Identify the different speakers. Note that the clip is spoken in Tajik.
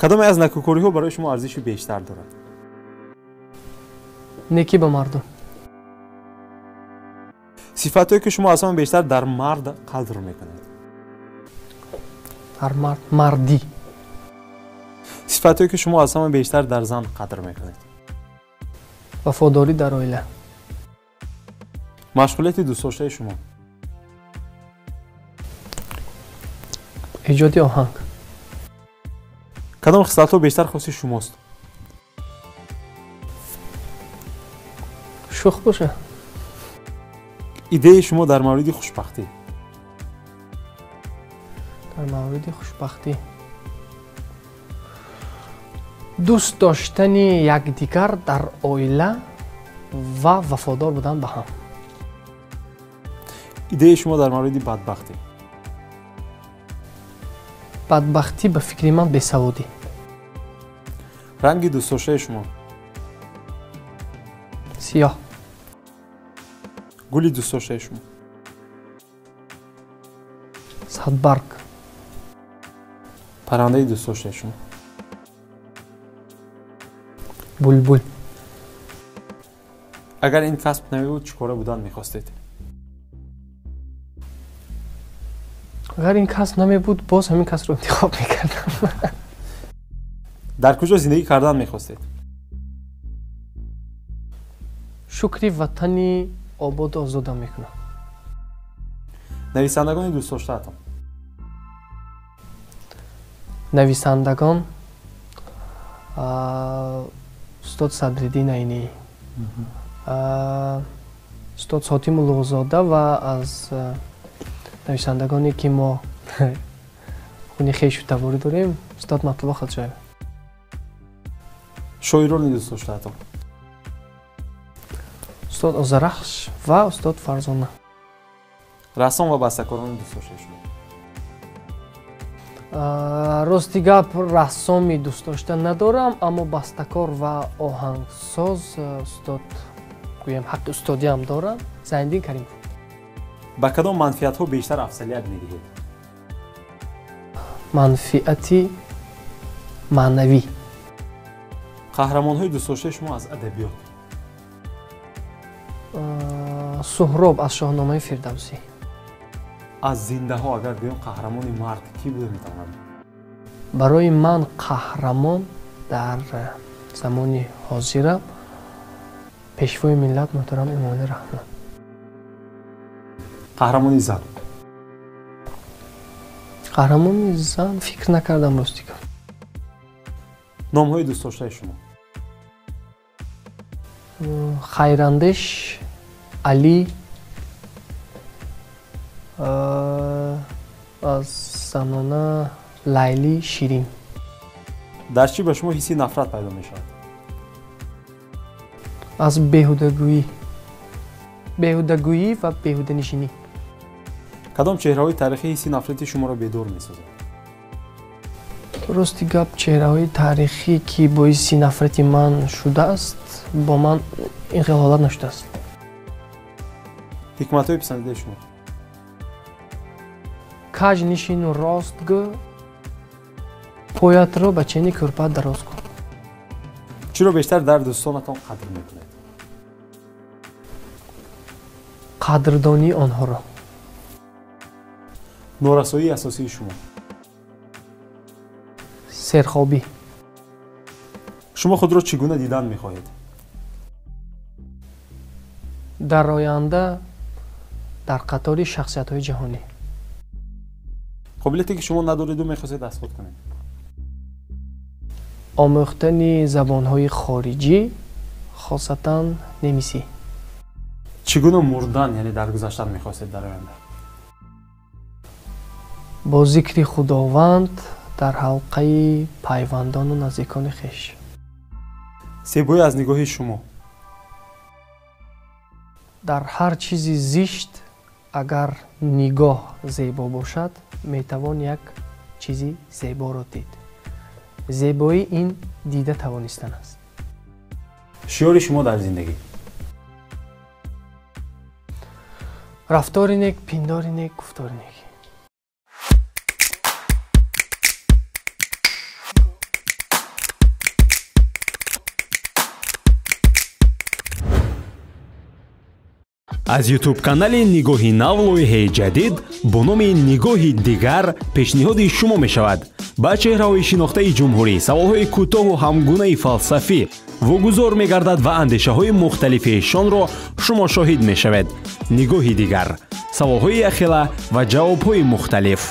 Speaker 1: Кадоме аз некӯкориҳо барои шумо арзиши бештар дорад?
Speaker 2: Некӣ ба мардум.
Speaker 1: Сифатҳое ки шумо аз ҳама бештар дар мард қадр мекунед?
Speaker 2: Дар мард мардӣ.
Speaker 1: Сифатҳое ки шумо аз ҳама бештар дар зан қадр мекунед?
Speaker 2: Вафодорӣ дар оила.
Speaker 1: Машғулияти дӯстдоштаи шумо?
Speaker 2: Эҷоди оҳанг.
Speaker 1: Кадом хислатҳо бештар хоси шумост?
Speaker 2: Шӯх боша.
Speaker 1: Идеяи шумо дар мавриди хушбахтӣ?
Speaker 2: Дар мавриди хушбахтӣ дӯст доштани якдигар дар оила ва вафодор будан ба ҳам.
Speaker 1: Идеяи шумо дар мавриди бадбахтӣ?
Speaker 2: Бадбахтӣ ба фикри ман бесаводӣ.
Speaker 1: Ранги дӯстдоштаи шумо?
Speaker 2: Сиёҳ.
Speaker 1: Гули дӯстдоштаи шумо?
Speaker 2: Садбарг.
Speaker 1: Паррандаи дӯстдоштаи шумо?
Speaker 2: Булбул.
Speaker 1: Агар ин касб намебуд, чӣ кора будан мехостед?
Speaker 2: Агар ин касб намебуд, боз ҳамин касбро интихоб мекардам.
Speaker 1: Дар куҷо зиндагӣ кардан мехостед?
Speaker 2: Шукри ватани ободу озода мекунам.
Speaker 1: Нависандагони дӯстдоштаатон?
Speaker 2: Нависандагон устод Садриддин Айнӣ, устод Сотим Улуғзода ва аз нависандагоне ки мо хуни хешу таборӣ дорем, устод Матлуба Хоҷаев.
Speaker 1: Шоирони дӯстдоштаатон?
Speaker 2: Устод Озарахш ва устод Фарзона.
Speaker 1: Рассом ва бастакорони дӯстдоштаи шумо?
Speaker 2: Рости гап, рассоми дӯстдошта надорам, аммо бастакор ва оҳангсоз устод, гӯям, ҳаққи устодиам дорам, Зайниддин Каримов.
Speaker 1: Ба кадом манфиатҳо бештар афзалият медиҳед?
Speaker 2: Манфиати маънавӣ.
Speaker 1: Қаҳрамонҳои дӯстдоштаи шумо аз адабиёт?
Speaker 2: Суҳроб аз Шоҳномаи Фирдавсӣ.
Speaker 1: Аз зиндаҳо агар гӯем, қаҳрамони мард кӣ буда метавонад?
Speaker 2: Барои ман қаҳрамон дар замони ҳозира пешвои миллат муҳтарам Эмомалӣ Раҳмон.
Speaker 1: Қаҳрамони зан?
Speaker 2: Қаҳрамони зан фикр накардам, рости гап.
Speaker 1: Номҳои дӯстдоштаи шумо?
Speaker 2: Хайрандеш, Алӣ, аз занона Лайлӣ, Ширин.
Speaker 1: Дар чӣ ба шумо ҳисси нафрат пайдо мешавад?
Speaker 2: Аз беҳудагӯӣ. Беҳудагӯӣ ва беҳуданишинӣ.
Speaker 1: Кадом чеҳраҳои таърихӣ ҳисси нафрати шуморо бедор месозад?
Speaker 2: Рости гап, чеҳраҳои таърихӣ ки боиси нафрати ман шудааст, бо ман ин хел ҳолат нашудааст.
Speaker 1: Ҳикматҳои писандидаи шумо?
Speaker 2: Каҷ нишину рост гӯ, поятро ба чени кӯрпа дароз кун.
Speaker 1: Чиро бештар дар дӯстонатон қадр мекунед?
Speaker 2: Қадрдонии онҳоро.
Speaker 1: Норасоии асосии шумо?
Speaker 2: Серхобӣ.
Speaker 1: Шумо худро чӣ гуна дидан мехоҳед?
Speaker 2: Дар оянда дар қатори шахсиятҳои ҷаҳонӣ.
Speaker 1: Қобилияте ки шумо надореду мехостед аз худ кунед?
Speaker 2: Омӯхтани забонҳои хориҷӣ, хосатан немисӣ.
Speaker 1: Чӣ гуна мурдан, яъне даргузаштан мехостед дар оянда?
Speaker 2: Бо зикри Худованд дар ҳалқаи пайвандону наздикони хеш.
Speaker 1: Зебоӣ аз нигоҳи шумо?
Speaker 2: Дар ҳар чизи зишт агар нигоҳ зебо бошад, метавон як чизи зеборо дид. Зебоӣ ин дида тавонистан аст.
Speaker 1: Шиори шумо дар зиндагӣ?
Speaker 2: Рафтори нек, пиндори нек, гуфтори нек.
Speaker 1: Аз YouTube-канали Нигоҳи нав лоиҳаи ҷадид бо номи Нигоҳи дигар пешниҳоди шумо мешавад. Ба чеҳраҳои шинохтаи ҷумҳурӣ саволҳои кӯтоҳу ҳамгунаи фалсафӣ вогузор мегардад ва андешаҳои мухталифи эшонро шумо шоҳид мешавед. Нигоҳи дигар, саволҳои яхела ва ҷавобҳои мухталиф.